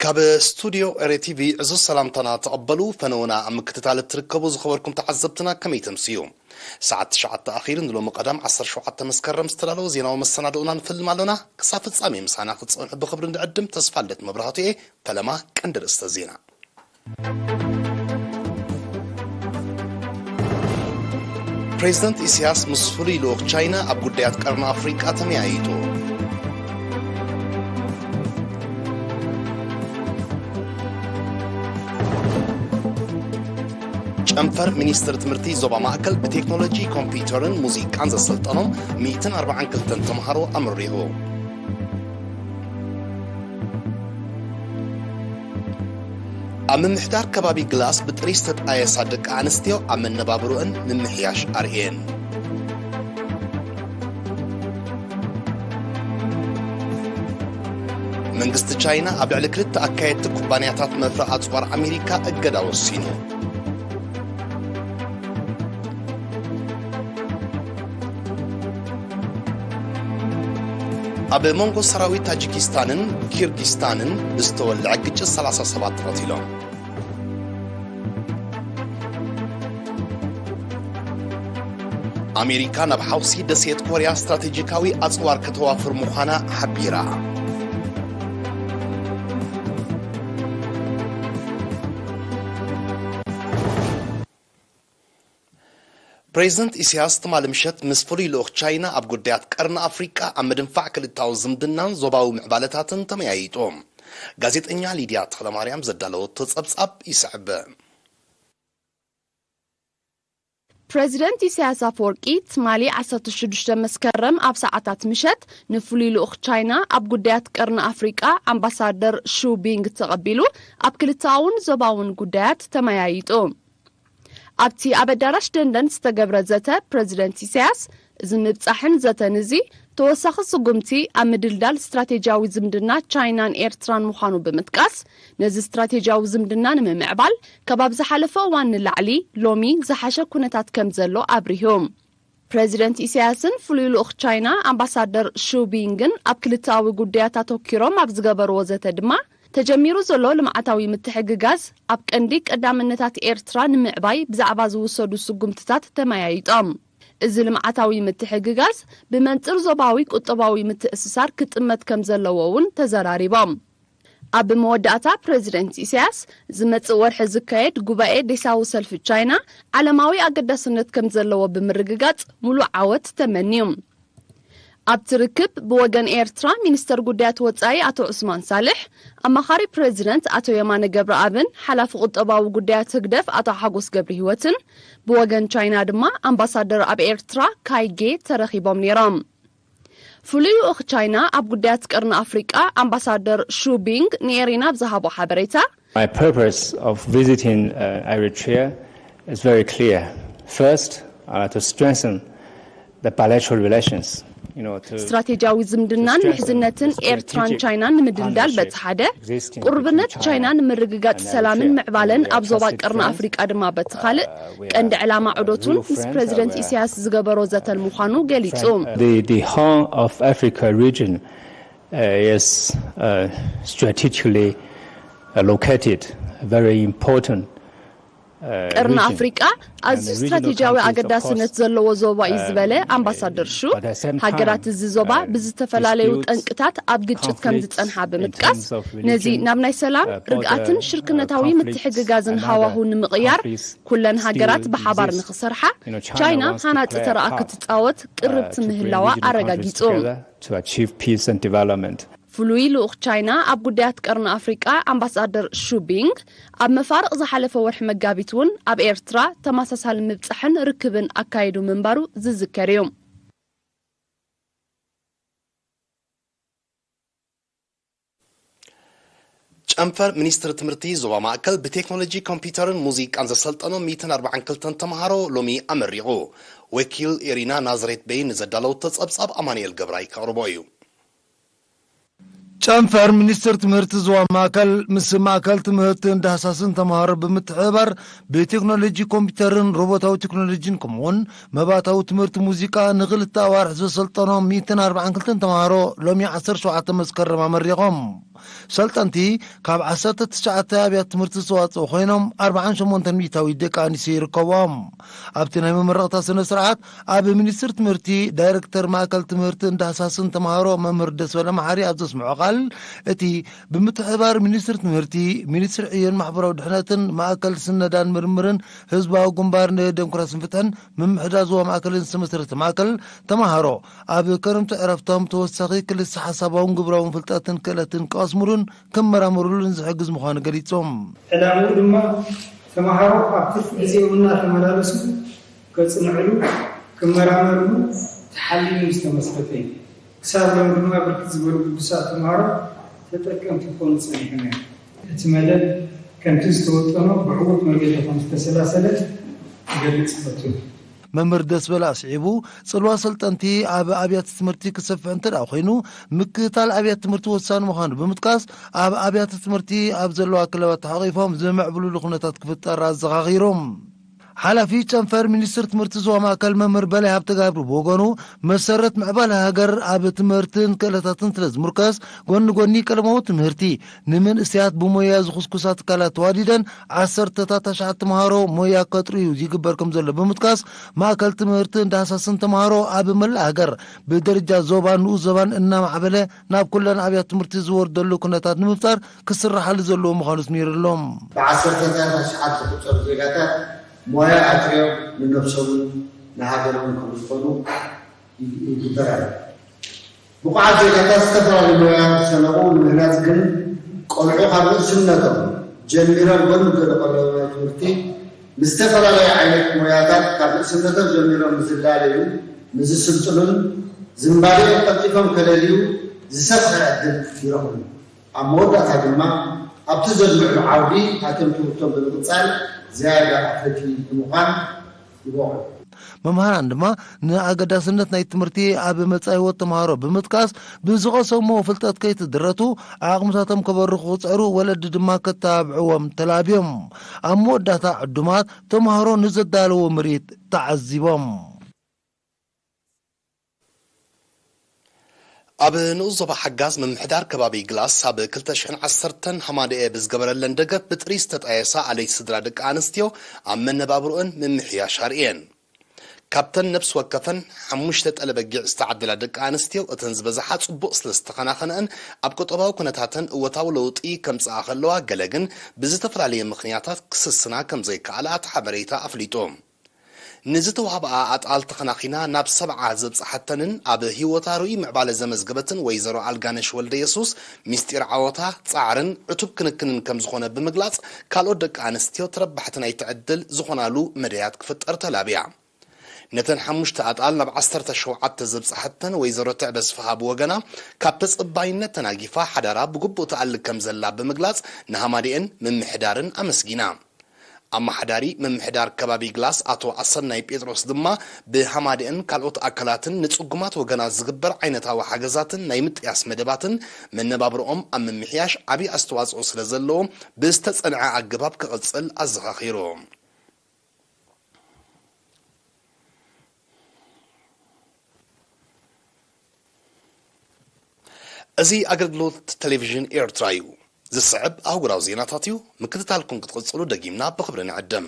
ካብ ስቱድዮ ኤሬ ቲቪ ዕዙዝ ሰላምታና ተቐበሉ። ፈነውና ኣብ ምክትታል እትርከቡ ዝኸበርኩም ተዓዘብትና ከመይ ተምስዩ? ሰዓት ትሽዓተ ኣኺሉ ንሎሚ ቀዳም ዓሰርተ ሸውዓተ መስከረም ዝተዳለወ ዜናዊ መሰናድኦና ንፍልም ኣሎና። ክሳብ ፍጻሜ ምሳና ክትጸንሑ ብኽብሪ ንዕድም። ተስፋ ልደት መብራህቱ እየ። ፈለማ ቀንዲ ርእስተ ዜና። ፕሬዝደንት ኢሳያስ ምስ ፍሉይ ልኡኽ ቻይና ኣብ ጉዳያት ቀርኒ ኣፍሪቃ ተመያይጡ። ጨንፈር ሚኒስትሪ ትምህርቲ ዞባ ማእከል ብቴክኖሎጂ ኮምፒውተርን ሙዚቃን ዘሰልጠኖም ሚእትን ኣርባዓን ክልተን ተምሃሮ ኣመሪቑ። ኣብ ምምሕዳር ከባቢ ግላስ ብጥሪስ ዝተጣየሳ ደቂ ኣንስትዮ ኣብ መነባብሮአን ምምሕያሽ ኣርእየን። መንግስቲ ቻይና ኣብ ልዕሊ ክልተ ኣካየድቲ ኩባንያታት መፍረ ኣጽዋር ኣሜሪካ እገዳ ወሲኑ። ኣብ መንጎ ሰራዊት ታጂኪስታንን ኪርጊስታንን ብዝተወልዐ ግጭት ሰላሳ ሰባት ተቐቲሎም። ኣሜሪካ ናብ ሓውሲ ደሴት ኮርያ ስትራቴጂካዊ ኣጽዋር ከተዋፍር ምዃና ሓቢራ። ፕሬዝደንት ኢሳያስ ትማሊ ምሸት ምስ ፍሉይ ልኡኽ ቻይና ኣብ ጉዳያት ቀርኒ ኣፍሪቃ ኣብ ምድንፋዕ ክልታዊ ዝምድናን ዞባዊ ምዕባለታትን ተመያይጡ። ጋዜጠኛ ሊድያ ተኽለማርያም ዘዳለወቶ ጸብጻብ ይስዕብ። ፕረዚደንት ኢሳያስ ኣፈወርቂ ትማሊ ዓሰርተ ሽዱሽተ መስከረም ኣብ ሰዓታት ምሸት ንፍሉይ ልኡኽ ቻይና ኣብ ጉዳያት ቀርኒ ኣፍሪቃ ኣምባሳደር ሹ ቢንግ ተቐቢሉ ኣብ ክልተኣውን ዞባውን ጉዳያት ተመያይጡ። ኣብቲ ኣብ ኣዳራሽ ደንደን ዝተገብረ ዘተ ፕረዚደንት ኢሳያስ፣ እዚ ምብጻሕን ዘተን እዚ ተወሳኺ ስጉምቲ ኣብ ምድልዳል ስትራቴጂያዊ ዝምድና ቻይናን ኤርትራን ምዃኑ ብምጥቃስ፣ ነዚ ስትራቴጂያዊ ዝምድና ንምምዕባል ካብ ኣብ ዝሓለፈ እዋን ንላዕሊ ሎሚ ዝሓሸ ኩነታት ከም ዘሎ ኣብሪሁ። ፕረዚደንት ኢሳያስን ፍሉይ ልኡኽ ቻይና ኣምባሳደር ሹ ቢንግን ኣብ ክልተኣዊ ጉዳያት ኣተኲሮም ኣብ ዝገበርዎ ዘተ ድማ፣ ተጀሚሩ ዘሎ ልምዓታዊ ምትሕግጋዝ ኣብ ቀንዲ ቀዳምነታት ኤርትራ ንምዕባይ ብዛዕባ ዝውሰዱ ስጉምትታት ተመያይጦም። እዚ ልምዓታዊ ምትሕግጋዝ ብመንጽር ዞባዊ ቁጠባዊ ምትእስሳር ክጥመት ከም ዘለዎ እውን ተዘራሪቦም። ኣብ መወዳእታ ፕረዚደንት ኢሳያስ፣ ዝመጽእ ወርሒ ዝካየድ ጉባኤ ዴሳዊ ሰልፊ ቻይና ዓለማዊ ኣገዳስነት ከም ዘለዎ ብምርግጋጽ፣ ሙሉእ ዓወት ተመንዩ። ኣብቲ ርክብ፣ ብወገን ኤርትራ ሚኒስተር ጉዳያት ወጻኢ ኣቶ ዑስማን ሳልሕ፣ ኣማኻሪ ፕረዚደንት ኣቶ የማነ ገብረኣብን ሓላፊ ቁጠባዊ ጉዳያት ህግደፍ ኣቶ ሓጎስ ገብረሂወትን፣ ብወገን ቻይና ድማ ኣምባሳደር ኣብ ኤርትራ ካይ ጌ ተረኺቦም ነይሮም። ፍሉይ ልኡኽ ቻይና ኣብ ጉዳያት ቀርኒ ኣፍሪቃ ኣምባሳደር ሹ ቢንግ ንኤሪና ኣብ ዝሃቦ ሓበሬታ፣ My purpose of visiting uh, Eritrea is very clear. First, uh, to strengthen the bilateral relations. You know, to ስትራቴጂያዊ ዝምድናን ምሕዝነትን ኤርትራን ቻይናን ንምድልዳል በቲ ሓደ፣ ቁርብነት ቻይና ንምርግጋጽ ሰላምን ምዕባለን ኣብ ዞባ ቀርኒ ኣፍሪቃ ድማ በቲ ካልእ ቀንዲ ዕላማ ዑደቱን ምስ ፕረዚደንት ኢሳያስ ዝገበሮ ዘተን ምዃኑ ገሊጹ። The, the Horn of Africa region uh, is uh, strategically uh, located, very important. ቀርኒ ኣፍሪቃ ኣዝዩ ስትራቴጂያዊ ኣገዳስነት ዘለዎ ዞባ እዩ ዝበለ ኣምባሳደር ሹ፣ ሃገራት እዚ ዞባ ብዝተፈላለዩ ጠንቅታት ኣብ ግጭት ከም ዝጸንሓ ብምጥቃስ፣ ነዚ ናብ ናይ ሰላም፣ ርግኣትን ሽርክነታዊ ምትሕግጋዝን ሃዋሁ ንምቕያር ኩለን ሃገራት ብሓባር ንኽሰርሓ ቻይና ሃናጺ ተረኣ ክትጻወት ቅርብቲ ምህላዋ ኣረጋጊጹ። To achieve peace and development. ፍሉይ ልኡኽ ቻይና ኣብ ጉዳያት ቀርኒ ኣፍሪቃ ኣምባሳደር ሹ ቢንግ፣ ኣብ መፋርቕ ዝሓለፈ ወርሒ መጋቢት እውን ኣብ ኤርትራ ተመሳሳሊ ምብጻሕን ርክብን ኣካይዱ ምንባሩ ዝዝከር እዩ። ጨንፈር ሚኒስትሪ ትምህርቲ ዞባ ማእከል ብቴክኖሎጂ ኮምፒውተርን ሙዚቃን ዘሰልጠኖም ሚእትን ኣርባዓን ክልተን ተምሃሮ ሎሚ ኣመሪቑ። ወኪል ኤሪና ናዝሬት በይን ንዘዳለወቶ ጸብጻብ ኣማኑኤል ገብራይ ከቕርቦ እዩ። ጨንፈር ሚኒስትሪ ትምህርቲ ዞባ ማእከል ምስ ማእከል ትምህርትን ዳህሳስን ተምሃሮ ብምትሕብባር ብቴክኖሎጂ ኮምፒውተርን ሮቦታዊ ቴክኖሎጂን ከምኡውን መባእታዊ ትምህርቲ ሙዚቃ ንኽልተ ኣዋርሕ ዘሰልጠኖም ሚእትን ኣርባዓን ክልተን ተምሃሮ ሎሚ ዓሰርተ ሸውዓተ መስከረም ኣመሪቖም። ሰልጠንቲ ካብ ዓሰርተ ትሽዓተ ኣብያተ ትምህርቲ ዝተዋፅኡ ኮይኖም ኣርብዓን ሸሞንተን ሚእታዊት ደቂ ኣንስትዮ ይርከብኦም። ኣብቲ ናይ መመረቕታ ስነ ስርዓት ኣብ ሚኒስትር ትምህርቲ ዳይሬክተር ማእከል ትምህርትን ዳህሳስን ተምሃሮ መምህር ደስበለ መሓሪ ኣብ ዘስምዖ ቃል፣ እቲ ብምትሕብባር ሚኒስትር ትምህርቲ፣ ሚኒስትር ዕዮን ማሕበራዊ ድሕነትን ማእከል ስነዳን ምርምርን ህዝባዊ ግንባር ንደሞክራስን ፍትሕን ምምሕዳር ዞባ ማእከልን ዝተመስረተ ማእከል ተምሃሮ ኣብ ክረምቲ ዕረፍቶም ተወሳኺ ክልሰ ሓሳባውን ግብራውን ፍልጠትን ክእለትን ክቐስምሉን ክመራመሩሉን ዝሕግዝ ምዃኑ ገሊጾም። ዕላምኡ ድማ ተምሃሮ ኣብ ትርፊ ግዜኦም እናተመላለሱ ከጽንዕሉ፣ ክመራመርሉ ተሓሊሙ ዝተመስረተ እዩ። ክሳብ ሎም ድማ ብርክት ዝበሉ ግዱሳት ተምሃሮ ተጠቀምቲ ክኾኑ ጸኒሖም እዮም። እቲ መደብ ከምቲ ዝተወጠኖ ብዕዉት መገዲ ከም ዝተሰላሰለ ክገልጽ እፈቱ። መምህር ደስበለ ኣስዒቡ፣ ጽልዋ ሰልጠንቲ ኣብ ኣብያተ ትምህርቲ ክሰፍሕ እንተ ደኣ ኮይኑ፣ ምክትታል ኣብያተ ትምህርቲ ወሳኒ ምዃኑ ብምጥቃስ፣ ኣብ ኣብያተ ትምህርቲ ኣብ ዘለዋ ክለባት ተሓቒፎም ዝምዕብሉሉ ኩነታት ክፍጠር ኣዘኻኺሩ። ሓላፊ ጨንፈር ሚኒስትር ትምህርቲ ዞባ ማእከል መምህር በላይ ሃብተጋብሩ ብወገኑ፣ መሰረት ምዕባለ ሃገር ኣብ ትምህርትን ክእለታትን ስለ ዝምርከስ፣ ጎኒ ጎኒ ቀለማዊ ትምህርቲ፣ ንመንእሰያት ብሞያ ዝኹስኩሳ ትካላት ተዋዲደን ዓሰርተታት ኣሽሓት ተምሃሮ ሞያ ከጥርዩ ይግበር ከም ዘሎ ብምጥቃስ፣ ማእከል ትምህርትን ዳህሳስን ተምሃሮ ኣብ መላእ ሃገር ብደረጃ ዞባን ንኡስ ዞባን እናማዕበለ ናብ ኩለን ኣብያተ ትምህርቲ ዝወርደሉ ኩነታት ንምፍጣር ክስራሓሉ ዘለዎ ምዃኑ ኣስሚሩሎም። ብዓሰርተታት ኣሽሓት ዝቑጸሩ ዜጋታት ሞያ ኣጥርዮም ንነብሶምን ንሃገሮምን ከም ዝኾኑ ይግበር ኣሎ። ብቑዓት ዜጋታት ዝተፈላለዩ ሞያ ዝሰነቑ ንምህናጽ ግን፣ ቆልዑ ካብ ንእስነቶም ጀሚሮም ጎኒ ጎኒ ቀለማዊ ትምህርቲ ንዝተፈላለየ ዓይነት ሞያታት ካብ ንእስነቶም ጀሚሮም ንዝላለዩ፣ ንዝስልጥኑን ዝንባሌኦም ቀልጢፎም ከለልዩ ዝሰፍሐ ዕድል ይረኽቡ። ኣብ መወዳእታ ድማ ኣብቲ ዘድምዕሉ ዓውዲ ኣቶም ትምህርቶም ብምቕጻል ዝያዳ ኣፍለጥቲ ንምዃን ይበቕዑ። መምሃራን ድማ ንኣገዳስነት ናይ ትምህርቲ ኣብ መጻኢ ህይወት ተምሃሮ ብምጥቃስ፣ ብዝቐሰምዎ ፍልጠት ከይትድረቱ ዓቕምታቶም ከበርኹ ክጽዕሩ ወለዲ ድማ ከተባብዕዎም ተላብዮም። ኣብ መወዳእታ ዕዱማት ተምሃሮ ንዘዳለዎ ምርኢት ተዓዚቦም። ኣብ ንኡስ ዞባ ሓጋዝ ምምሕዳር ከባቢ ግላስ ኣብ ክልተ ሽሕን ዓሰርተን ሃማደኤ ብዝገበረለን ደገፍ ብጥሪ ዝተጣየሳ ኣለይቲ ስድራ ደቂ ኣንስትዮ ኣብ መነባብሮአን ምምሕያሽ ኣርእየን። ካብተን ነብሲ ወከፈን ሓሙሽተ ጠለ በጊዕ ዝተዓደላ ደቂ ኣንስትዮ እተን ዝበዝሓ ጽቡቕ ስለ ዝተኸናኸነአን ኣብ ቁጠባዊ ኩነታተን እወታዊ ለውጢ ከምጽኣ ከለዋ ገለ ግን ብዝተፈላለየ ምኽንያታት ክስስና ከም ዘይከኣላ እቲ ሓበሬታ ኣፍሊጡ። ንዝተዋህብኣ ኣጣል ተኸናኺና ናብ ሰብዓ ዘብጽሓተንን ኣብ ህይወታ ርኡይ ምዕባለ ዘመዝገበትን ወይዘሮ ኣልጋነሽ ወልደየሱስ፣ ምስጢር ዓወታ ጻዕርን ዕቱብ ክንክንን ከም ዝኾነ ብምግላጽ፣ ካልኦት ደቂ ኣንስትዮ ተረባሕቲ ናይቲ ዕድል ዝኾናሉ መዳያት ክፍጠር ተላብያ። ነተን ሓሙሽተ ኣጣል ናብ ዓሰርተ ሸውዓተ ዘብጽሓተን ወይዘሮ ትዕበ ስፍሃ ብወገና፣ ካብ ተጸባይነት ተናጊፋ ሓዳራ ብግቡእ ትኣልግ ከም ዘላ ብምግላጽ፣ ንሃማደኤን ምምሕዳርን ኣመስጊና። ኣመሓዳሪ ምምሕዳር ከባቢ ግላስ ኣቶ ኣሰናይ ጴጥሮስ ድማ ብሃማደኤን ካልኦት ኣካላትን ንጽጉማት ወገናት ዝግበር ዓይነታዊ ሓገዛትን ናይ ምጥያስ መደባትን መነባብሮኦም ኣብ ምምሕያሽ ዓቢ ኣስተዋጽኦ ስለ ዘለዎ ብዝተጸንዐ ኣገባብ ክቕጽል ኣዘኻኺሩ። እዚ ኣገልግሎት ቴሌቪዥን ኤርትራ እዩ። ዝስዕብ ኣህጉራዊ ዜናታት እዩ። ምክትታልኩም ክትቕጽሉ ደጊምና ብኽብሪ ንዕድም።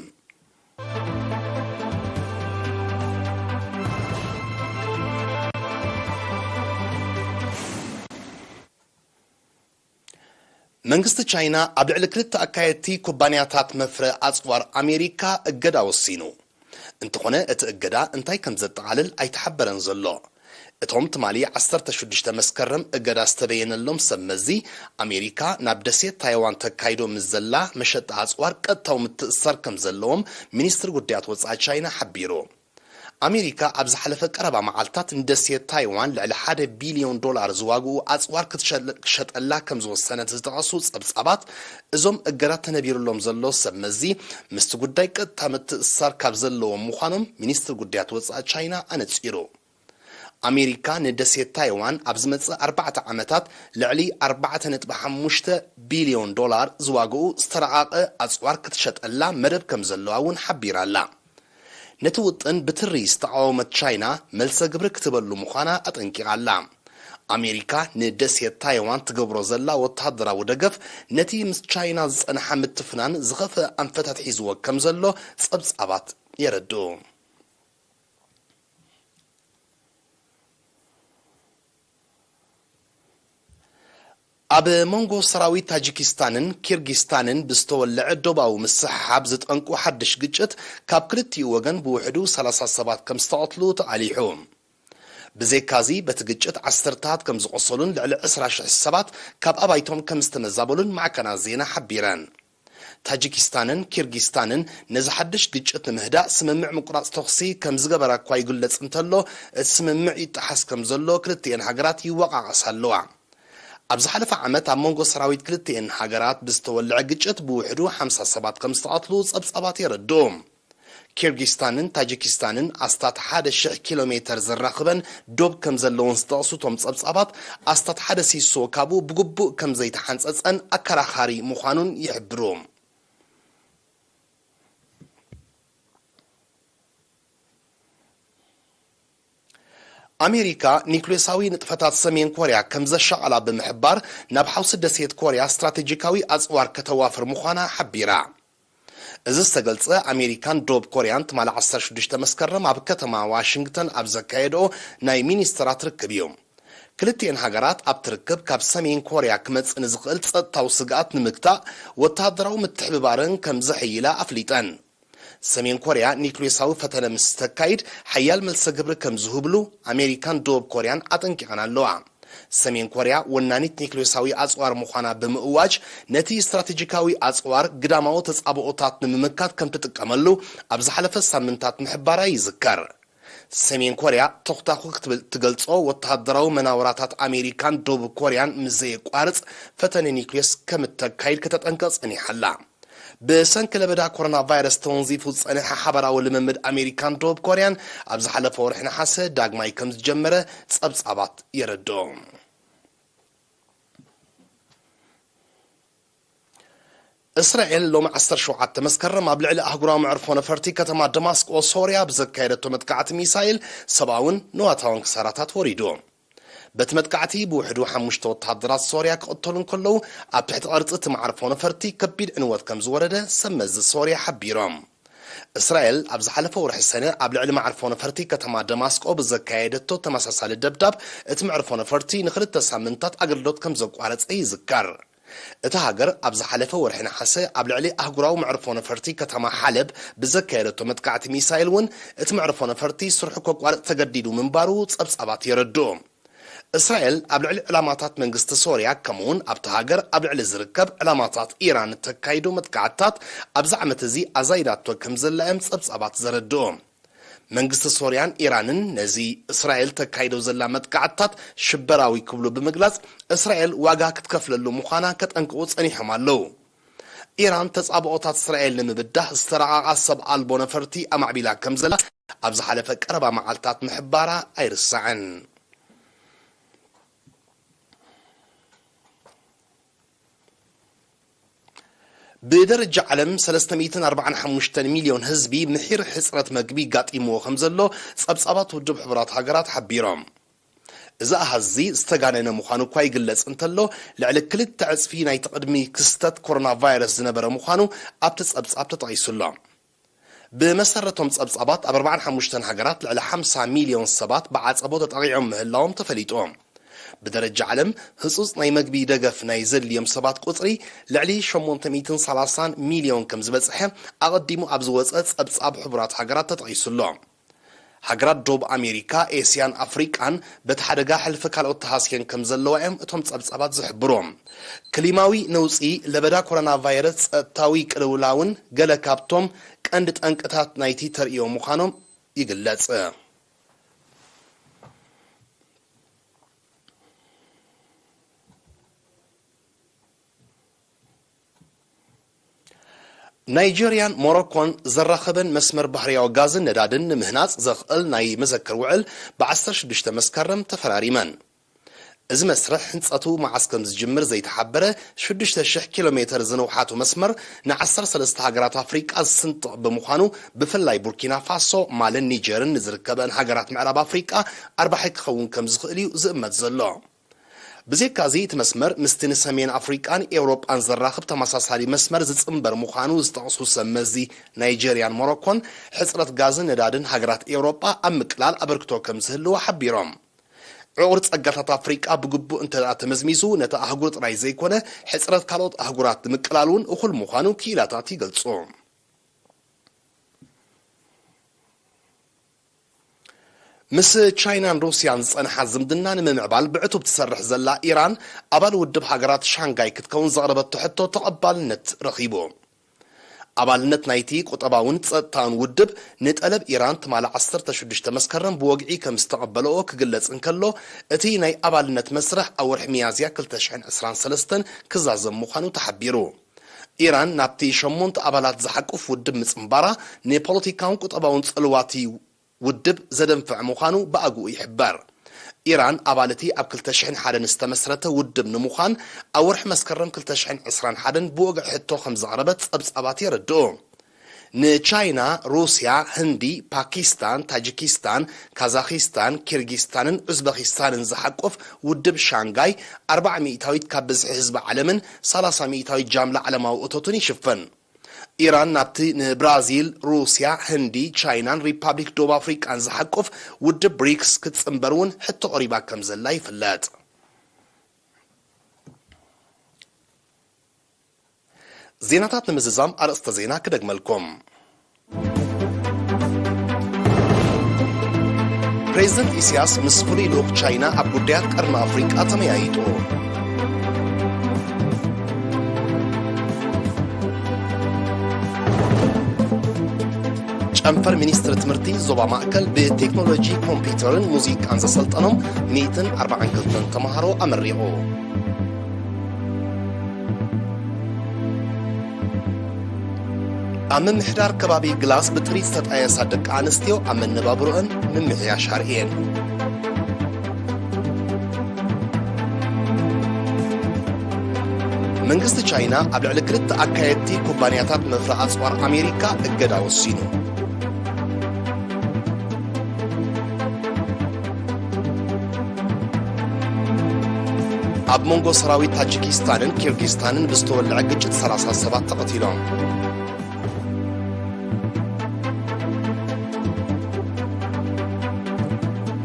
መንግስቲ ቻይና ኣብ ልዕሊ ክልተ ኣካየድቲ ኩባንያታት መፍረ ኣጽዋር ኣሜሪካ እገዳ ወሲኑ። እንተኾነ እቲ እገዳ እንታይ ከም ዘጠቓልል ኣይተሓበረን ዘሎ። እቶም ትማሊ ዓሰርተ ሽዱሽተ መስከረም እገዳ ዝተበየነሎም ሰብ መዚ፣ ኣሜሪካ ናብ ደሴት ታይዋን ተካይዶ ምስ ዘላ መሸጣ ኣጽዋር ቀጥታዊ ምትእስሳር ከም ዘለዎም ሚኒስትሪ ጉዳያት ወጻኢ ቻይና ሓቢሩ። ኣሜሪካ ኣብ ዝሓለፈ ቀረባ መዓልታት ንደሴት ታይዋን ልዕሊ ሓደ ቢልዮን ዶላር ዝዋግኡ ኣጽዋር ክትሸጠላ ከም ዝወሰነት ዝጠቐሱ ጸብጻባት፣ እዞም እገዳ ተነቢሩሎም ዘሎ ሰብ መዚ ምስቲ ጉዳይ ቀጥታ ምትእስሳር ካብ ዘለዎም ምዃኖም ሚኒስትሪ ጉዳያት ወጻኢ ቻይና ኣነጺሩ። ኣሜሪካ ንደሴት ታይዋን ኣብ ዝመጽእ ኣርባዕተ ዓመታት ልዕሊ ኣርባዕተ ነጥቢ ሓሙሽተ ቢልዮን ዶላር ዝዋግኡ ዝተረቓቐ ኣጽዋር ክትሸጠላ መደብ ከም ዘለዋ እውን ሓቢራ ኣላ። ነቲ ውጥን ብትሪ ዝተቓወመት ቻይና መልሰ ግብሪ ክትህበሉ ምዃና ኣጠንቂቓ ኣላ። ኣሜሪካ ንደሴት ታይዋን ትገብሮ ዘላ ወተሃደራዊ ደገፍ ነቲ ምስ ቻይና ዝጸንሓ ምትፍናን ዝኸፍአ ኣንፈታት ሒዝዎ ከም ዘሎ ጸብጻባት የረድኡ። ኣብ መንጎ ሰራዊት ታጂኪስታንን ኪርጊስታንን ብዝተወልዐ ዶባዊ ምስሕሓብ ዝጠንቁ ሓድሽ ግጭት ካብ ክልቲኡ ወገን ብውሕዱ ሰላሳ ሰባት ከም ዝተቐትሉ ተቓሊሑ። ብዘይካዚ በቲ ግጭት ዓሰርታት ከም ዝቖሰሉን ልዕሊ ዕስራ ሽሕ ሰባት ካብ ኣባይቶም ከም ዝተመዛበሉን ማዕከናት ዜና ሓቢረን። ታጂኪስታንን ኪርጊስታንን ነዚ ሓድሽ ግጭት ንምህዳእ ስምምዕ ምቁራጽ ተኹሲ ከም ዝገበራ እኳ ይግለጽ እንተሎ፣ እቲ ስምምዕ ይጠሓስ ከም ዘሎ ክልቲኤን ሃገራት ይወቃቐሳ ኣለዋ። ኣብ ዝሓለፈ ዓመት ኣብ መንጎ ሰራዊት ክልቲኤን ሃገራት ብዝተወልዐ ግጭት ብውሕዱ ሓምሳ ሰባት ከም ዝተቐትሉ ጸብጻባት የረድኡ። ኪርጊስታንን ታጂኪስታንን ኣስታት ሓደ ሽሕ ኪሎ ሜተር ዘራኽበን ዶብ ከም ዘለውን ዝጠቕሱ እቶም ጸብጻባት፣ ኣስታት ሓደ ሲሶ ካብኡ ብግቡእ ከም ዘይተሓንጸጸን ኣከራኻሪ ምዃኑን ይሕብሩ። ኣሜሪካ ኒክሌሳዊ ንጥፈታት ሰሜን ኮርያ ከም ዘሻቐላ ብምሕባር፣ ናብ ሓውሲ ደሴት ኮርያ ስትራቴጂካዊ ኣጽዋር ከተዋፍር ምዃና ሓቢራ። እዚ ዝተገልጸ ኣሜሪካን ደቡብ ኮርያን ትማሊ ዓሰርተ ሽዱሽተ መስከረም ኣብ ከተማ ዋሽንግተን ኣብ ዘካየድኦ ናይ ሚኒስትራት ርክብ እዩ። ክልቲኤን ሃገራት ኣብቲ ርክብ ካብ ሰሜን ኮርያ ክመጽእ ንዝኽእል ጸጥታዊ ስግኣት ንምግታእ ወተሃደራዊ ምትሕብባረን ከም ዘሐይላ ኣፍሊጠን። ሰሜን ኮርያ ኒክሌሳዊ ፈተነ ምስ ተካይድ ሓያል መልሰ ግብሪ ከም ዝህብሉ ኣሜሪካን ደቡብ ኮርያን ኣጠንቂቐን ኣለዋ። ሰሜን ኮርያ ወናኒት ኒክሌሳዊ ኣጽዋር ምዃና ብምእዋጅ፣ ነቲ ስትራቴጂካዊ ኣጽዋር ግዳማዊ ተጻብኦታት ንምምካት ከም ትጥቀመሉ ኣብ ዝሓለፈ ሳምንታት ምሕባራ ይዝከር። ሰሜን ኮርያ ተኹታኹ ክትብል ትገልጾ ወተሃደራዊ መናውራታት ኣሜሪካን ደቡብ ኮርያን ምስ ዘየቋርጽ ፈተነ ኒክሌስ ከም እተካይድ ከተጠንቅቕ ጸኒሓ ኣላ። ብሰንኪ ለበዳ ኮሮና ቫይረስ ተወንዚፉ ዝጸንሐ ሓባራዊ ልምምድ ኣሜሪካን ደቡብ ኮርያን ኣብ ዝሓለፈ ወርሒ ነሓሰ ዳግማይ ከም ዝጀመረ ጸብጻባት የረድኦ። እስራኤል ሎሚ ዓሰርተ ሸውዓተ መስከረም ኣብ ልዕሊ ኣህጉራዊ መዕርፎ ነፈርቲ ከተማ ደማስቆ ሶርያ ብዘካየደቶ መጥቃዕቲ ሚሳይል ሰብኣውን ንዋታውን ክሳራታት ወሪዱ። በቲ መጥቃዕቲ ብውሕዱ ሓሙሽተ ወተሃደራት ሶርያ ክቕተሉ እንከለዉ፣ ኣብ ትሕቲ ቅርጺ እቲ መዓርፎ ነፈርቲ ከቢድ ዕንወት ከም ዝወረደ ሰብ መዚ ሶርያ ሓቢሮም። እስራኤል ኣብ ዝሓለፈ ወርሒ ሰነ ኣብ ልዕሊ መዓርፎ ነፈርቲ ከተማ ደማስቆ ብዘካየደቶ ተመሳሳሊ ደብዳብ፣ እቲ መዕርፎ ነፈርቲ ንኽልተ ሳምንታት ኣገልግሎት ከም ዘቋረጸ ይዝከር። እታ ሃገር ኣብ ዝሓለፈ ወርሒ ነሓሰ ኣብ ልዕሊ ኣህጉራዊ መዕርፎ ነፈርቲ ከተማ ሓለብ ብዘካየደቶ መጥቃዕቲ ሚሳይል እውን፣ እቲ መዕርፎ ነፈርቲ ስርሑ ከቋርጽ ተገዲዱ ምንባሩ ጸብጻባት የረድኡ። እስራኤል ኣብ ልዕሊ ዕላማታት መንግስቲ ሶርያ፣ ከምኡውን ኣብታ ሃገር ኣብ ልዕሊ ዝርከብ ዕላማታት ኢራን እተካይዶ መጥቃዕትታት ኣብዚ ዓመት እዚ ኣዛይዳቶ ከም ዘላ እዮም ጸብጻባት ዘረድኡ። መንግስቲ ሶርያን ኢራንን ነዚ እስራኤል ተካይዶ ዘላ መጥቃዕትታት ሽበራዊ ክብሉ ብምግላጽ፣ እስራኤል ዋጋ ክትከፍለሉ ምዃና ከጠንቅቑ ጸኒሖም ኣለዉ። ኢራን ተጻብኦታት እስራኤል ንምብዳህ ዝተራቐቓ ሰብ ኣልቦ ነፈርቲ ኣማዕቢላ ከም ዘላ ኣብ ዝሓለፈ ቀረባ መዓልታት ምሕባራ ኣይርሳዕን። ብደረጃ ዓለም ሰለስተ ሚእትን ኣርባዓን ሓሙሽተን ሚልዮን ህዝቢ ምሒር ሕጽረት መግቢ ጋጢምዎ ከም ዘሎ ጸብጻባት ውድብ ሕቡራት ሃገራት ሓቢሮም። እዚ ኣሃዝ እዚ ዝተጋነነ ምዃኑ እኳ ይግለጽ እንተሎ፣ ልዕሊ ክልተ ዕጽፊ ናይቲ ቅድሚ ክስተት ኮሮና ቫይረስ ዝነበረ ምዃኑ ኣብቲ ጸብጻብ ተጠቒሱ ኣሎ። ብመሰረቶም ጸብጻባት፣ ኣብ ኣርባዓን ሓሙሽተን ሃገራት ልዕሊ ሓምሳ ሚልዮን ሰባት ብዓጸቦ ተጠቒዖም ምህላዎም ተፈሊጡ። ብደረጃ ዓለም፣ ህጹጽ ናይ መግቢ ደገፍ ናይ ዘድልዮም ሰባት ቁጽሪ ልዕሊ ሸሞንተ ሚእትን ሰላሳን ሚልዮን ከም ዝበጽሐ ኣቐዲሙ ኣብ ዝወጸ ጸብጻብ ሕቡራት ሃገራት ተጠቒሱ ኣሎ። ሃገራት ደቡብ ኣሜሪካ፣ ኤስያን ኣፍሪቃን በቲ ሓደጋ ሕልፊ ካልኦት ተሃስየን ከም ዘለዋ እዮም እቶም ጸብጻባት ዝሕብሩ። ክሊማዊ ነውጺ፣ ለበዳ ኮሮና ቫይረስ፣ ጸጥታዊ ቅልውላውን ገለ ካብቶም ቀንዲ ጠንቅታት ናይቲ ተርእዮ ምዃኖም ይግለጽ። ናይጀርያን ሞሮኮን ዘራኸበን መስመር ባህርያዊ ጋዝን ነዳድን ንምህናጽ ዘኽእል ናይ መዘክር ውዕል ብ ዓሰርተ ሽዱሽተ መስከረም ተፈራሪመን። እዚ መስርሕ ህንጸቱ መዓስ ከም ዝጅምር ዘይተሓበረ ሽዱሽተ ሽሕ ኪሎ ሜተር ዝንውሓቱ መስመር ን ዓሰርተ ሰለስተ ሃገራት ኣፍሪቃ ዝስንጥቕ ብምዃኑ፣ ብፍላይ ቡርኪና ፋሶ፣ ማልን ኒጀርን ንዝርከበን ሃገራት ምዕራብ ኣፍሪቃ ኣርባሒ ክኸውን ከም ዝኽእል እዩ ዝእመት ዘሎ። ብዘይካዚ እቲ መስመር ምስቲ ንሰሜን ኣፍሪቃን ኤውሮጳን ዘራኽብ ተመሳሳሊ መስመር ዝጽንበር ምዃኑ ዝጠቕሱ ሰብ መዚ ናይጀርያን ሞሮኮን፣ ሕጽረት ጋዝን ነዳድን ሃገራት ኤውሮጳ ኣብ ምቅላል ኣበርክቶ ከም ዝህልዎ ሓቢሮም። ዕቑር ጸጋታት ኣፍሪቃ ብግቡእ እንተ ደኣ ተመዝሚዙ፣ ነታ ኣህጉር ጥራይ ዘይኮነ፣ ሕጽረት ካልኦት ኣህጉራት ንምቅላል እውን እኹል ምዃኑ ክኢላታት ይገልጹ። ምስ ቻይናን ሩስያን ዝጸንሓ ዝምድና ንምምዕባል ብዕቱብ ትሰርሕ ዘላ ኢራን፣ ኣባል ውድብ ሃገራት ሻንጋይ ክትከውን ዘቕረበቶ ሕቶ ተቐባልነት ረኺቡ። ኣባልነት ናይቲ ቁጠባውን ጸጥታውን ውድብ ንጠለብ ኢራን ትማሊ ዓሰርተ ሽዱሽተ መስከረም ብወግዒ ከም ዝተቐበለኦ ክግለጽ እንከሎ፣ እቲ ናይ ኣባልነት መስርሕ ኣብ ወርሒ ሚያዝያ ክልተ ሽሕን ዕስራን ሰለስተን ክዛዘም ምዃኑ ተሓቢሩ። ኢራን ናብቲ ሸሞንተ ኣባላት ዝሓቁፍ ውድብ ምጽንባራ፣ ንፖለቲካውን ቁጠባውን ጽልዋቲ ውድብ ዘደንፍዕ ምዃኑ ብኣግኡ ይሕበር። ኢራን ኣባል እቲ ኣብ ክልተ ሽሕን ሓደን ዝተመስረተ ውድብ ንምዃን፣ ኣብ ወርሒ መስከረም ክልተ ሽሕን ዕስራን ሓደን ብወግዒ ሕቶ ከም ዘቕረበት ጸብጻባት የረድኡ። ንቻይና፣ ሩስያ፣ ህንዲ፣ ፓኪስታን፣ ታጂኪስታን፣ ካዛኺስታን፣ ኪርጊስታንን ኡዝበኪስታንን ዝሓቁፍ ውድብ ሻንጋይ፣ ኣርባዓ ሚእታዊት ካብ ብዝሒ ህዝቢ ዓለምን ሰላሳ ሚእታዊት ጃምላ ዓለማዊ እቶትን ይሽፍን። ኢራን ናብቲ ንብራዚል፣ ሩስያ፣ ህንዲ፣ ቻይናን ሪፓብሊክ ደቡብ ኣፍሪቃን ዝሓቁፍ ውድብ ብሪክስ ክትጽንበር እውን ሕቶ ቀሪባ ከም ዘላ ይፍለጥ። ዜናታት ንምዝዛም ኣርእስተ ዜና ክደግመልኩም። ፕሬዚደንት ኢሳያስ ምስ ፍሉይ ልኡኽ ቻይና ኣብ ጉዳያት ቀርኒ ኣፍሪቃ ተመያይጡ። ጨንፈር ሚኒስትሪ ትምህርቲ ዞባ ማእከል ብቴክኖሎጂ ኮምፒውተርን ሙዚቃን ዘሰልጠኖም ሚእትን ኣርባዓን ክልተን ተምሃሮ ኣመሪቑ። ኣብ ምምሕዳር ከባቢ ግላስ ብጥሪት ዝተጣየሳ ደቂ ኣንስትዮ ኣብ መነባብሮአን ምምሕያሽ ኣርእየን። መንግስቲ ቻይና ኣብ ልዕሊ ክልተ ኣካየድቲ ኩባንያታት መፍረ ኣጽዋር ኣሜሪካ እገዳ ወሲኑ። ኣብ መንጎ ሰራዊት ታጂኪስታንን ኪርጊስታንን ብዝተወልዐ ግጭት ሰላሳ ሰባት ተቐቲሎም።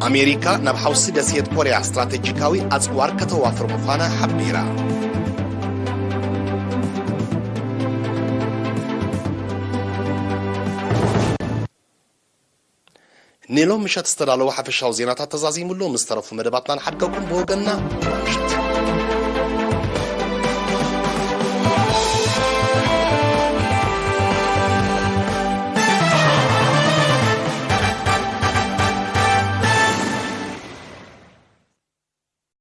ኣሜሪካ ናብ ሓውሲ ደሴት ኮርያ ስትራቴጂካዊ ኣጽዋር ከተዋፍር ምዃና ሓቢራ። ንሎም ምሸት ዝተዳለወ ሓፈሻዊ ዜናታት ተዛዚሙሉ፣ ምስ ተረፉ መደባትና ንሓድገኩም። ብወገንና ምሸት